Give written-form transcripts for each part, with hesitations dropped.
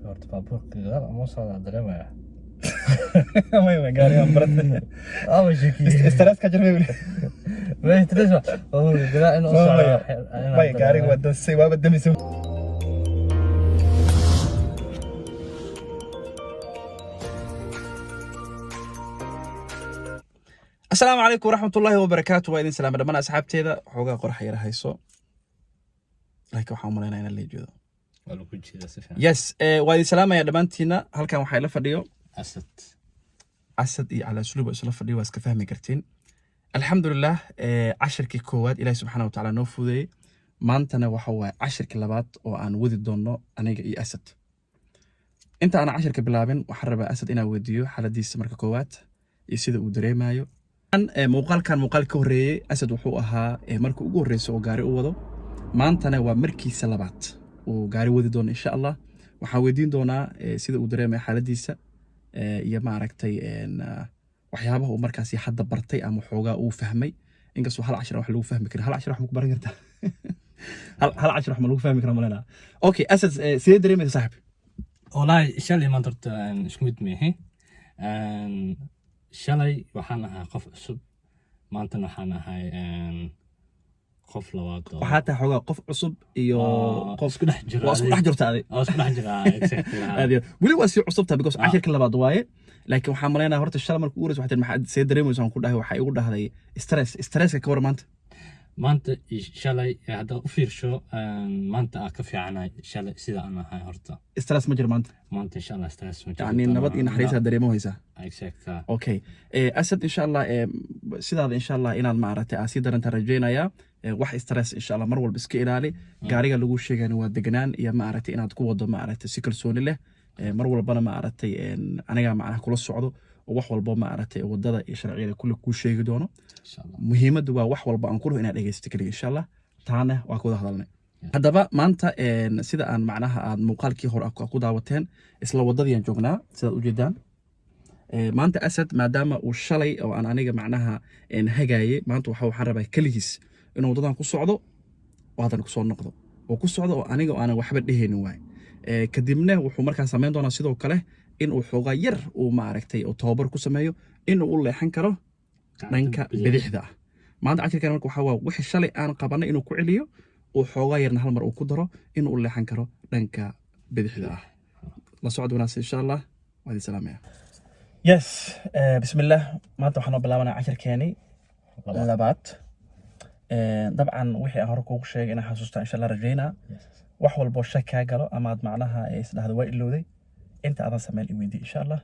Horta baabuurka gadaal ama socdaa dareemaya. Maya, gaarigaan baratay. Ama shekiye. Stress ka jirmay weli. Way stress ba. Baabuurka gadaal inuu socdo. Maya. Maya, gaariga waa dansay, waaba damisay. Asalaamu calaykum waraxmatullaahi wabarakaatu. Waa idin salaama dhammaan asxaabteeda. Xoogaa qorax yara hayso, laakiin waxaan u malaynaya inaan la jeedo. Waa lagu jeedaa si fiican. Yes, waa idin salaamaya dhammaantiina. Halkan waxaa ila fadhiyo Asad. Asad iyo Cala Asluub isla fadhiyo, waa iska fahmi kartiin. Alxamdulilah, cashirkii koowaad Ilaahi subxaana watacaala noo fududeeyey. Maantana waxa waaye cashirkii labaad oo aan wadi doonno aniga iyo Asad. Inta aan cashirka bilaabin, waxaan rabaa Asad inaan weydiiyo xaaladiisa marka koowaad iyo sida uu dareemayo. Muuqaalkan muuqaal ka horreeyey, Asad wuxuu ahaa markii ugu horreysay oo gaari u wado. Maantana waa markiisa labaad uu gaari wadi doono, insha Allah. Waxaan weydiin doonaa sida uu dareemayo xaaladiisa iyo maaragtay waxyaabaha uu markaasi hadda bartay ama xoogaa uu fahmay, inkastoo hal cashir wax lagu fahmi karin. Hal cashir wax ma ku baran kartaa? Hal cashir wax ma lagu fahmi karaa malena. Okay, Asad, sidee dareemaysa, saaxib? Wallaahi shalay maanta horta isku mid mihi. Shalay waxaan ahaa qof cusub. Maantana waxaan ahay qof labaad oo Waxaa tahay xoogaa qof cusub iyo qof isku dhex jira. Waa isku dhex jirta adi. Oo isku dhex jira, exactly. Aad iyo weli waa sii cusubtahay because cashirka labaad waaye. Laakiin waxaan malaynaya horta shalay marka ugu horeysa waxay tiri, maxaad see dareemaysa aan ku dhahay, waxay igu dhahday stress. Stresska ka war maanta? Maanta iyo shalay haddaan u fiirsho, maanta aa ka fiicanahay shalay sida aan ahay horta. Stress ma jiro maanta? Maanta insha Allah stress ma jiro. Yacni nabad iyo naxariisaa dareemo haysaa. Exact. Okay, Asad, insha Allah, sidaada insha Allah inaad maaragtay aad sii darantaa rajaynayaa. Wax stress insha Allah mar walba iska ilaali. Gaariga lagu sheegana waa deganaan iyo maaragtay inaad ku wado maaragtay si kalsooni leh. Mar walbana maaragtay anigaa macnaha kula socdo oo wax walbo maaragtay wadada iyo sharciyada kulle kuu sheegi doono. Insha Allah. Muhiimaddu waa wax walba aan ku dhaho inaad dhegeysato keliya, insha Allah. Taana waa ka wada hadalnay. Haddaba maanta sida aan macnaha aad muuqaalkii hore ku daawateen, isla wadadii aan joognaa, sidaad ujeedaan. Maanta Asad, maadaama uu shalay oo aan aniga macnaha hagaayay, maanta waxaan rabaa keligiis inuu wadadan ku socdo oo haddana kusoo noqdo oo ku socdo oo aniga oo aanan waxba dhehaynin waay. Kadibna wuxuu markaa samayn doonaa sidoo kale in uu xoogaa yar uu maaragtay oo tababar ku sameeyo inuu u leexan karo dhanka bidixda ah. Maanta cashirkan marka waxaa waa wixii shalay aan qabanay inuu ku celiyo, uu xoogaa yarna hal mar uu ku daro inuu u leexan karo dhanka bidixda ah. La socod wanaagsan, insha Allah. Waa idin salaamaya. Yes, bismillah. Maanta waxaan noo bilaabanaa cashirkeeni labaad. Dabcan wixii aan hore kuugu sheegay inaan xasuustaa insha Allah rajaynaa. Wax walboo shak kaa galo ama aad macnaha isdhahdo waa ilowday, inta aadan samayn i weydii, insha Allah.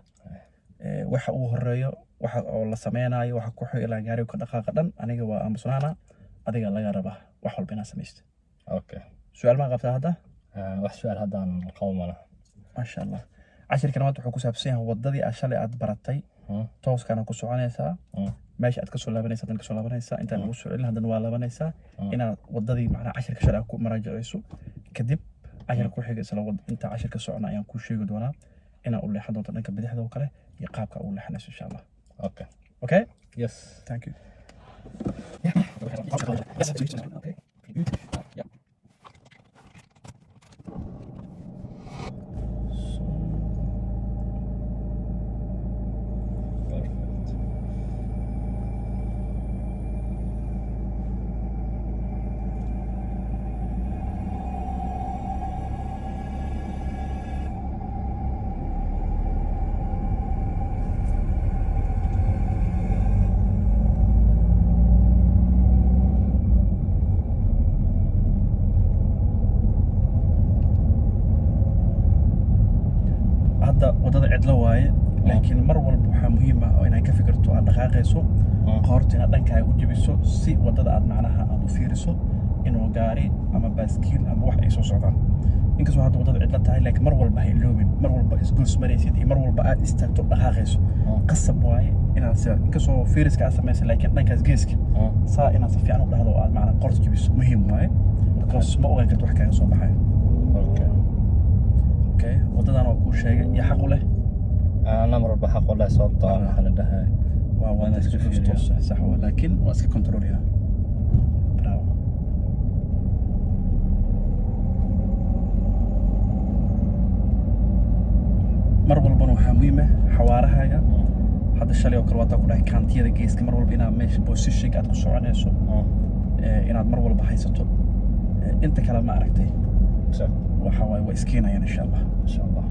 Waxa ugu horeeyo, waxa oo la sameynayo, waxa ku xiga ilaa gaariga ka dhaqaaqa dhan, aniga waa aamusnaana. Adiga laga rabaa wax walba inaad samaysto. Okay. Su-aal maa qabtaa hadda? Wax su-aal haddaan qabo malaha. Maasha Allah. Cashirkan maanta wuxuu ku saabsan yahay wadadii aad shalay aad baratay. Tooskaana ku soconaysaa. Meesha aad kasoo laabanaysa haddana kasoo laabanaysaa, intaan lagu soo celin haddana waa laabanaysaa, inaad wadadii macnaha cashirka shalay aad ku maraajaceyso. Kadib cashirka ku xiga isla inta cashirka socona ayaan kuu sheegi doonaa inaad u leexan doonto dhanka bidixda oo kale iyo qaabka ugu leexanayso, insha Allah. Okay. Okay. Yes. Thank you. Yeah. Perfect. Hadda wadada cidlo waaye, laakiin mar walba waxaa muhiim ah oo inaad ka fikirto aad dhaqaaqayso qoorta inaad dhankaaga u jebiso, si wadada aad macnaha aad u fiiriso inuu gaari ama baaskiil ama wax ay soo socdaan. Inkastoo hadda wadada cidlo tahay, laakiin mar walba ha iloobin, mar walba isgoos maraysid iyo mar walba aad istaagto dhaqaaqayso, qasab waaye inaad inkastoo fiiriska aad samaysa, laakiin dhankaas geeska saa inaad si fiican u dhahdo oo aad macnaha qoorta jebiso muhiim waaye, because ma ogaan karto wax kaaga soo baxayo. Okay. Okay, wadadan waa kuu sheegay iyo xaq u leh. Ana mar walba xaq u leh, sababtoo ah maxaa la dhahay waa wada Waana iska isgoos fiiriyaa. toos ah, sax waa, laakiin waa iska controlaya. Bravo. Mar walbana waxaa muhiim ah xawaarahaaga. Hadda shalay oo kale waataa ku dhahay kaantiyada geeska mar walba inaad meesha positionka aad ku soconayso inaad mar walba haysato. Inta kale ma aragtay, waxa waaye waa iskeenayaan, insha Allah. Insha Allah.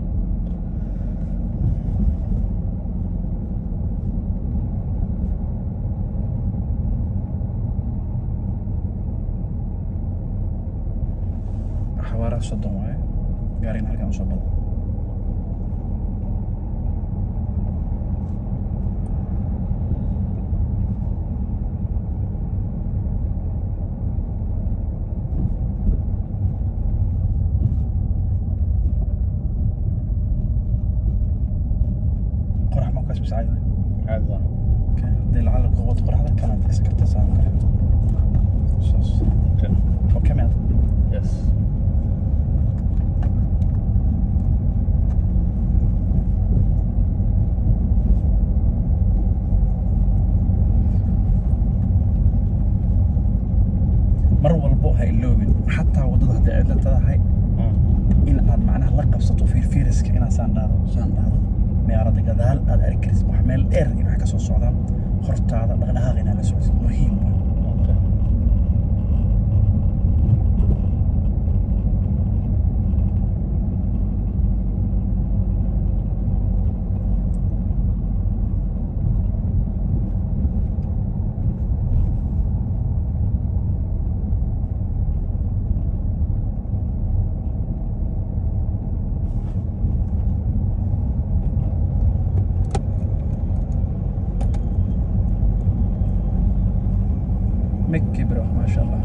Xawaaraha 30 waaye, gaarigana halkan usoo bado. Qorax ma ku mise caadi? Caadi waa. Okay. Haddii lacala ku qabato qoraxda, kanaad dhigsan kartaa saan kale, saas. Okay. Okay, maad? Yes. Mar walbo ha iloobin, xataa waddada hadday cidla tahay, in aad macnaha la qabsato fiirfiiriska, inaad saan dhahdo, saan dhahdo, meerada gadaal aad arki karsid, wax meel dheer in wax ka soo socdaan, hortaada dhaqdhaqaaq inaad la socotid muhiim waa. Okay. Mickey bro, maasha Allah.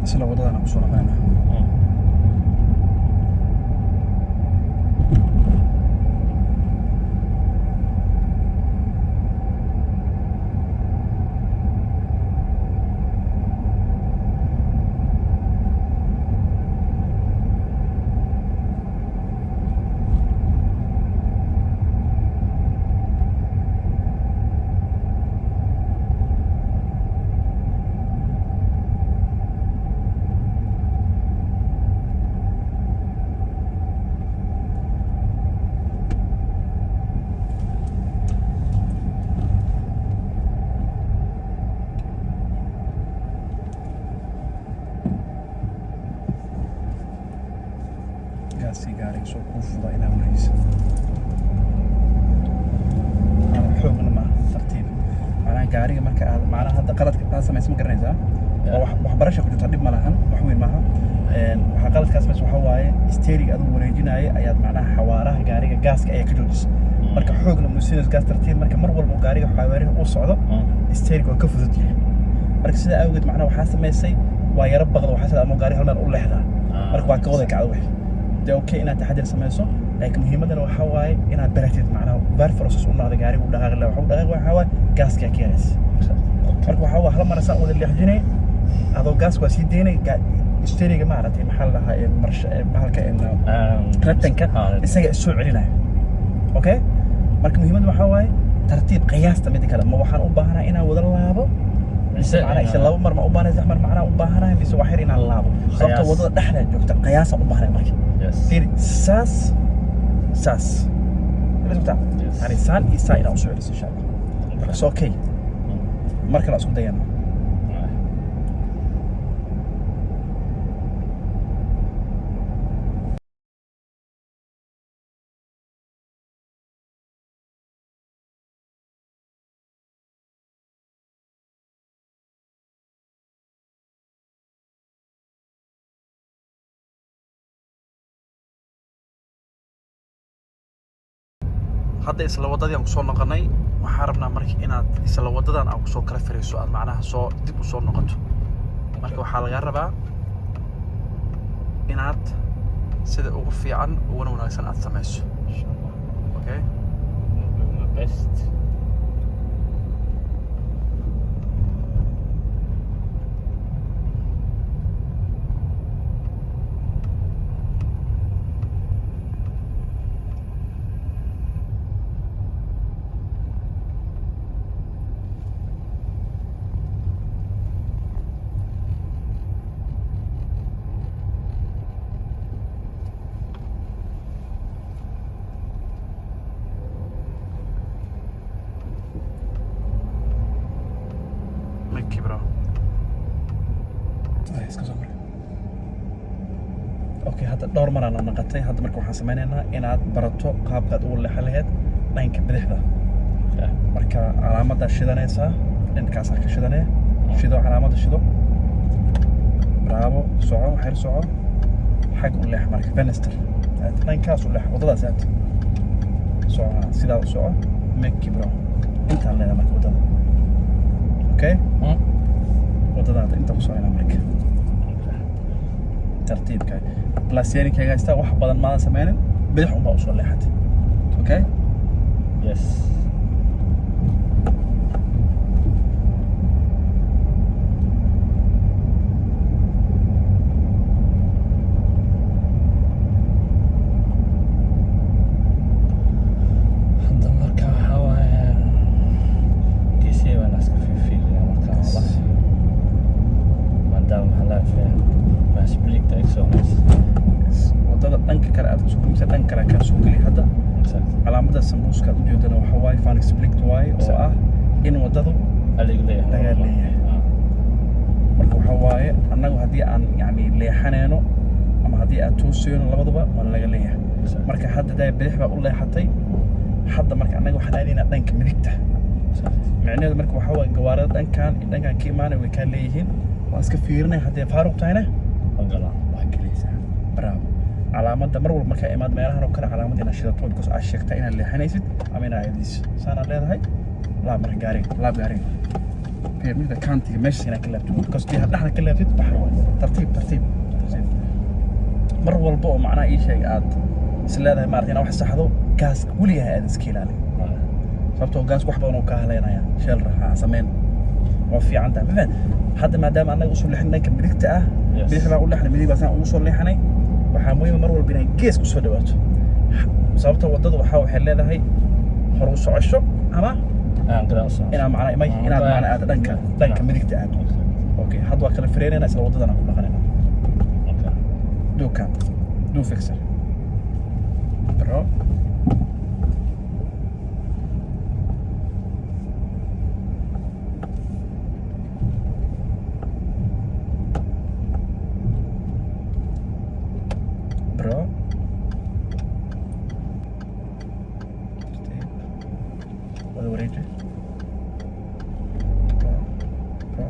Isla waddadana kusoo noqonayna. Gaasii gaariga soo kuu fuda inaa unahaysa ama xoogna maaha, tartiib. Macnaha gaariga marka aad macnaha hadda qaladka aad samaysa ma garanaysaa? Oo waxbarasha ku jirta, dhib ma lahan, wax weyn maaha. Waxaa qaladkaa samaysa waxaa waaye steering adigu wareejinaya ayaad macnaha xawaaraha gaariga gaaska ayaa ka joojisa. Marka xoogna muusinayso gaas, tartiib. Marka mar walba gaariga xawaarihi uu socdo, steering waa ka fudud yahay. Marka sidaa awgeed macnaha waxaa samaysay waa yaro baqda, waxaa sida ama gaariga hal meel u leexdaa. Marka waa ka wada kacda wixii dee. Okay, inaad taxadir samayso, laakiin muhiimadana waxaa waaye inaad baratid macnaha bar process u noqda gaariga u dhaqaaqi lahaa. Waxa u dhaqaaqi waxaa waaye gaaskaa ka yaraysa. Marka waxaa waa hal mar saan wada leexjinay adoo gaaska waa sii daynay steeringa, maaragtay, maxaa la dhahaa, marsha bahalka ratanka isaga is soo celinaya. Okay, marka muhiimadda waxaa waaye tartiib, qiyaasta. Mida kale, ma waxaan u baahanahay inaan wada laabo mise macnaha ise laba mar ma u baahanahay, saddex mar macnaha u baahanahay, mise wax yar inaan laabo, sababta Qiyaas. Waddada dhexdaa joogta, qiyaasaan u baahanay. Marka fiiri, saas saas ila socota. Yes. Yani saan iyo saa inaan usoo celiso, insha Allah. Marka it's okay, mar kale isku dayana. Hadda isla waddadii aan kusoo noqonay. Waxaan rabnaa marka Marka inaad isla wadadan aad kusoo kala fariiso, aad macnaha soo dib usoo noqoto. Marka waxaa lagaa rabaa inaad sida ugu fiican uguna wanaagsan aad samayso. Insha Allah. Okay. I'll do my best. Mickey, bro. Iska soo kore. Okay, hadda dhowr mar aan naqatay. Hadda marka waxaan sameynaynaa inaad barato qaabkaad ugu leexan lahayd dhanka bidixda. Okay. Marka calaamaddaa shidanaysaa, dhankaasaa ka shidanee. Shido calaamadda, shido. Bravo, soco, xer, soco. Xag u leex marka, vänster. Aad dhankaas u leex, waddadaas aad. Soco, sidaa u soco. Mickey, bro. Intaan leedahay marka waddada. Okay? Hmm? Waddadaada inta ku soconaa marka. Okay. Tartiibka placeringkaaga haystaa, wax badan maadan sameynin, bidix unbaa usoo leexatay. Okay? Yes. Hadda marka waxaa waaye kiisii baan iska fiirfiiriyaa marka, wallahi maadaama maxaa laga maasbliigta ay soo hayso. Waddada dhanka kale aad kusoo mise dhanka kale kaa soo geliy hadda. Exact. Calaamada sambuuska aad ujeedana waxa waaye varningsplikt waaye, oo ah in waddadu Adiga leeyahay. Lagaa leeyahay. Marka waxa waaye annagu haddii aan yani leexanayno ama haddii aad toosayno, labaduba waa laga leeyahay. Exact. Marka hadda daa bidix baa u leexatay. Hadda marka annaga waxaan aadaynaa dhanka midigta. Exact. Micnaheedu marka waxaa waaye gawaarida dhankan iyo dhankan ka imaanay way kaa leeyihiin. Waan iska fiirinay, haddii faaruq tahayna Ogola. waa gelaysaa. Bravo. Calaamadda mar walba markaa imaad meelahan oo kale, calaamad inaad shidato, because aad sheegtaa inaad leexanaysid ama inaad aadaysid. Saanaad leedahay. Laab marka gaariga, laab gaariga. Fiir kantiga meeshaas inaad ka laabtid, because dii had dhexda ka laabtid baxar waay. Tartiib, tartiib, tartiib. Mar walba oo macnaha ii sheeg aad is leedahay maarata inaad wax saxdo, gaaska weligaa aad iska ilaalin, sababtoo gaas wax badan oo kaa haleynaya. Sheel raxa sameyn waa fiican tahay, ma fahan? Hadda maadaama annaga usoo leexin dhanka midigta ah, bidix baan u leexnay, midig baa saan ugu soo leexanay. Waxaa muhiima mar walba inaad gees kusoo dhawaato, sababtoo waddadu waxay leedahay hor u socosho ama Aan gadaal u socon. Inaad macnaa may inaad macnaa aad dhanka midigta aado. Okay, hadda waa kala fireynayna, isla waddadan aan ku dhaqanayna. Okay. Du kan, du fixar. Bra. Bra. Tartiib. Wada wareeji. Bra. Bra.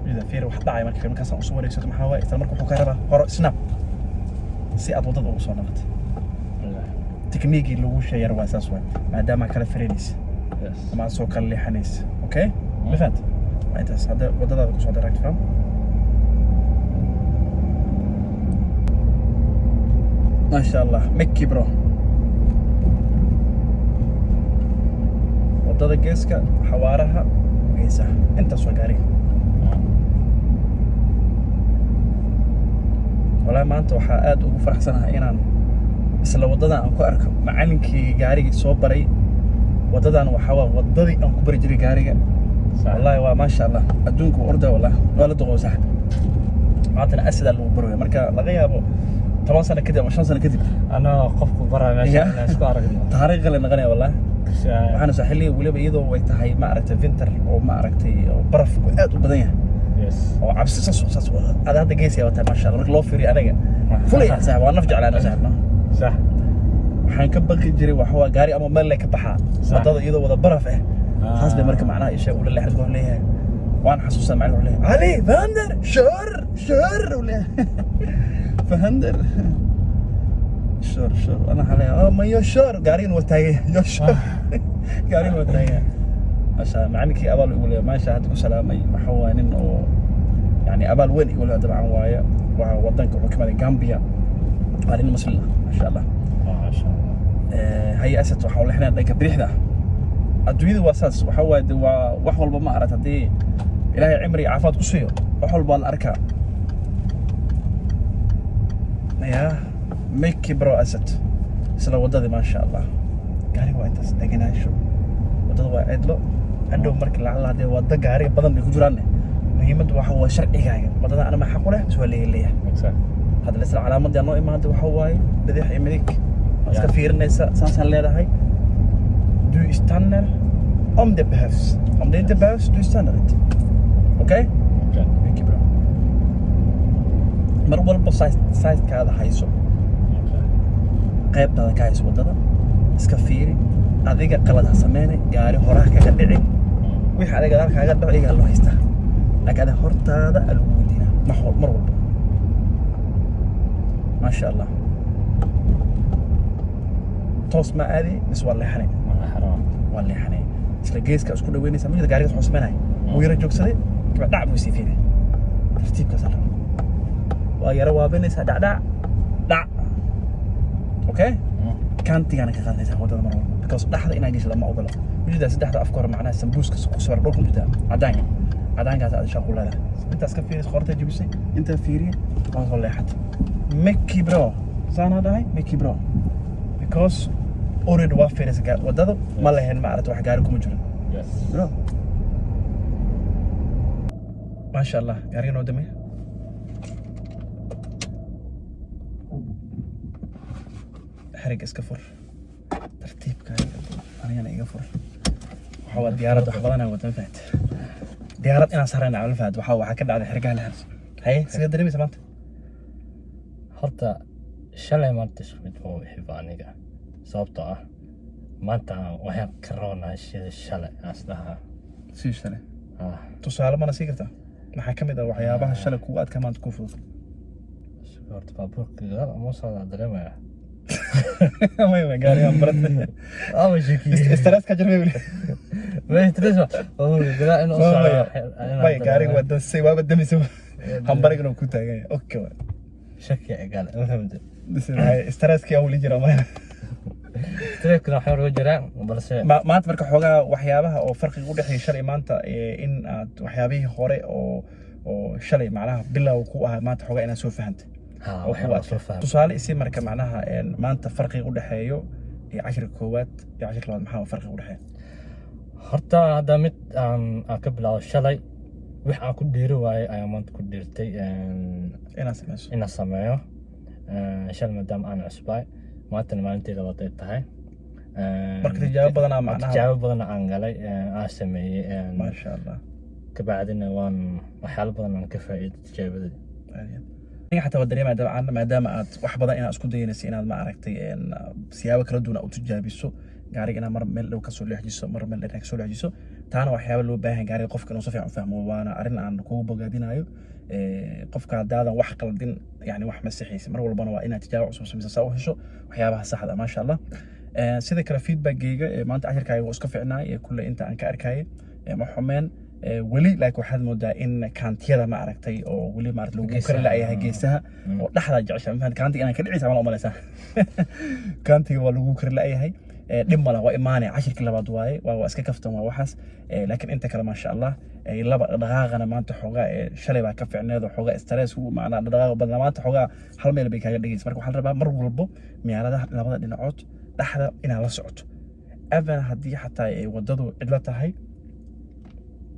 Ida fiir wax dhacay marka markaasaan usoo wareegsato. Maxaa waaye? Isla marka wuxuu ka rabaa horo snap si aad waddada ugu soo noqoto. Tekniigii lagu sheeyar waa saas waay, maadaama kala firinaysa ama aad soo kala leexanaysa. Okay, ma fahanta? Waa intaas. Hadda waddadaada kusoo direct from. Maasha Allah, Mickey, bro. Waddada geeska, xawaaraha geesaha, intaas waa gaariga. Walaahi maanta waxaa aad ugu faraxsanahay inaan isla waddadan aan ku arko macallinkii gaarigii soo baray. Waddadan waxaa waa waddadii aan ku bari jiray gaariga. Wallahi waa maasha Allah, adduunku waa orda, wallahi waa la doqo saaxib. Maantana asadaa lagu baraya, marka laga yaabo 10 sano kadib ama 5 sano kadib Anaa qofku baraa meesha inaan isku aragno. Taariikh kale noqonaya wallahi. Waxaana soo xilliga weliba iyadoo way tahay ma aragtay winter oo ma aragtay oo barafku aad u badan yahay oo cabsi saas saas. Ada hadda geesiya wataa, maasha Allah. Marka loo fiiriyo aniga fulay saaxib, waa naf jeclaan saaxib, no. Waxaan ka baqi jiray waxa waa gaari ama meel lay ka baxaa wadada iyadoo wada baraf ah. Taas bay marka macnaha isha ula leexan wuxuu leeyahay, waan xasuustaa macnaha wuxuu leeyahay "Ali vänster, kör, kör" uu leeyahay, vänster. Sure, sure. Ana waxaa leeyahay, oh, ma jag kör. Gaarigan waa taagay. Jag kör. Gaarigan waa taagay. Masha, macalinkii abaal igu leeyahay. Maasha hadda ku salaamay. Waxa waaye nin oo yani abaal weyn igu leeyahay dabcan waaye. Waa wadanka wuxuu ka imaaday Gambia. Waa nin Muslim ah, masha Allah. Maasha Allah. Haye Asad, waxaa u leexinaa dhanka bidixda ah. Adduunyadu waa saas, waxa waaye de waa wax walba ma aragt. Haddii Ilaahay cimri iyo caafimaad ku siiyo, wax walba waa la arkaa. Ya mycket bra, Asad. Isla wadadii, maasha Allah. Gaariga waa intaas degenaansho, wadada waa cidlo. Hadhow marka lacala haddee wada gaariga badan bay ku jiraanne, muhiimaddu waxa waa sharcigaaga wadada anama xaq u leh mise waa leeyahay. Hadda isla calaamadii noo imaada, waxa waaye bidix iyo midig waa iska fiirinaysa. Saasaan leedahay: du stannar om det behövs, om det inte behövs, du stannar inte. Okej? Okay. Mycket bra. Mar walba sidekaada hayso. Qaybtaada ka hayso wadada, iska fiiri. Adiga qalad ha sameynay, gaari horaa kaga dhici. Wixii adiga gadaal kaaga dhaco iyagaa loo haystaa, laakiin adiga hortaada aa lagu weydiinaa mar walba. Maasha Allah. Toos ma aadi mise waa leexanay? Waa leexanay. Isla geeska isku dhaweynaysa majida. Gaarigaas wuxuu sameynaya, wuu yara joogsaday, kabacdi dhac buu sii fiiray. Tartiibkaas la rabaa. Waa yara waabinaysaa, dhac, dhac, dhac. Okay, kantigaana ka qaadanaysaa wadada mar walba, because dhexda inaa gesho lama ogola. Ujeedaa saddexda afka hore, macnaha sambuuska ku sawir dhulka. Ujeedaa cadaanka? Cadaankaas aad shaqo leedahay. Intaas ka fiiris, qorta jebisay, intaa fiiriye, waa soo leexatay. Mycket bra saanaa dhahay, mycket bra, because already waa fiirisay wadada ma lahayn, ma aragta, wax gaari kuma jirin. Bro, maasha Allah. Gaariga noo damay. Xarig iska fur, tartiibka anigana iga fur. Waxaa waa diyaarad wax badan aan wata, ma fahamte? Diyaarad inaan sarayna, ma fahamte? Waxaa ka dhacday xirigaha la xirso. Haye, sidee dareemaysa maanta? Horta shalay maanta isku mid ma wixiba aniga, sababtoo ah maanta waxaan ka roonahay sida shalay aan isdhahaa. Sii shalay? Ah. Tusaale mana sii kartaa? Maxaa ka mid ah waxyaabaha shalay kugu adkaa, maanta kuu fudud? Horta baabuurka gadaal ama socdaa dareemaya. May, gaarigaan baratay. Ama shakiye. Stress ka jirmay weli. Stress baabuurka gadaal inuu socdo. May, gaariga waa dansay, waaba damaysa, hambarigana ku taagan yahay. Okay, waay. Shaki gale, ma fahamte? Stresskii aan weli jira maya. Stresskana waxaa uga jiraa, balse Maanta marka xoogaa waxyaabaha oo farqiga u dhexeeya shalay maanta, in aad waxyaabihii hore oo shalay macnaha bilow ku ahaa, maanta xoogaa inaad soo fahantay ha oo waxaa kuwa soo fahmay. Tusaale isi marka, macnaha maanta farqiga u dhexeeyo iyo cashirka koowaad iyo cashirka labaad, maxaa farqiga u dhexeeya? Horta hadda mid aan ka bilaabo, shalay wax aan ku dhiiri waayay ayaan maanta ku dhiirtay inaad sameyso. Inaan sameeyo. Shalay maadaama aan cusbaay, maantana maalintii labaad ay tahay. Marka tijaabo badanaa macnaha- Tijaabo badan aan galay, aan sameeyey. Maasha Allah. Kabacdina waan waxyaalo badan aan ka faa'iiday tijaabadii. Aad iyo aad. Aniga xataa waa dareemaya dabcan, maadaama aad wax badan inaad isku dayanaysa, inaad ma aragtay siyaabo kala duwan aad u tijaabiso gaariga, inaad mar meel dhow kasoo leexjiso, mar meel dheer kasoo leexjiso. Taana waxyaaba loo baahan gaariga qofka inuu si fiican u fahmo, waana arrin aan kugu bogaadinayo. Qofka haddaadan wax qaldin, yani wax ma sixaysa. Mar walbana waa inaad tijaabo cusub samaysa saa u hesho waxyaabaha saxda. Maasha Allah. Sida kale feedbackgayga maanta cashirkaaga waa iska fiicnaay kulle inta aan ka arkayay, ma xumeen weli, laakiin waxaad moodaa in kaantiyada ma aragtay oo weli ma aragtay lagu Geesaha. kari la'yahay geesaha oo dhexdaa jecesha, ma fahamtay? Kaantiga inaan ka dhicisa ma umalaysaa, kaantiga waa lagu kari la'yahay. Dhib mala, waa imaanaya, cashirkii labaad waaye, waa iska kaftan, waa waxaas. Laakiin inta kale maasha Allah. Laba dhaqaaqana maanta xoogaa shalay baa ka fiicneed oo xoogaa stress ugu macnaa dhaqaaq badnaa. Maanta xoogaa hal meel bay kaaga dhigaysa. Marka waxaa la rabaa mar walbo miyaaladaha labada dhinacood dhexda inaad la socoto, even haddii xataa ay wadadu cidlo tahay.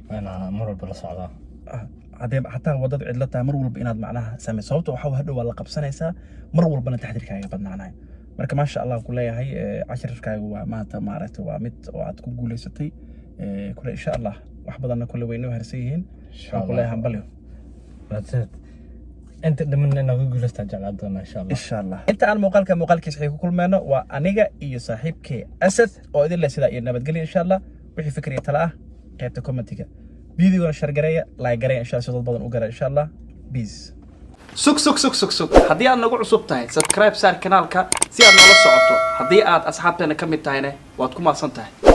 Waa inaa mar walba la socdaa. Ah, haddii xataa wadadu cidlo tahay, mar walba inaad macnaha sameyso, sababta waxaa hadhow waa la qabsanaysaa, mar walbana taxdirkaaga badnaanayo. Marka maasha Allah ku leeyahay. Cashirkaagu waa maanta maaragtay waa mid oo aad ku guuleysatay. Kule insha Allah wax badanna kule way inoo harsan yihiin. Waxaan ku leeyahay hambalyo. Mahadsanid. Inta dhiman inaan ku guuleystaan jeclaan doonaa, insha Allah. Insha Allah. Inta aan muuqaalka muuqaalkiisa xigay ku kulmeyno, waa aniga iyo saaxiibkay Asad oo idin leh sidaa iyo nabadgelyo. Insha Allah wixii fikir iyo tala ah qaybta commentiga, videogana share gareeya, like gareeya, insha Allah, si dad badan u gara. Insha Allah, peace. Sug, sug, sug, sug, sug. Haddii aad nagu cusub tahay, subscribe saar kanaalka si aad noola socoto. Haddii aad asxaabteena ka mid tahayne, waad ku mahadsan tahay.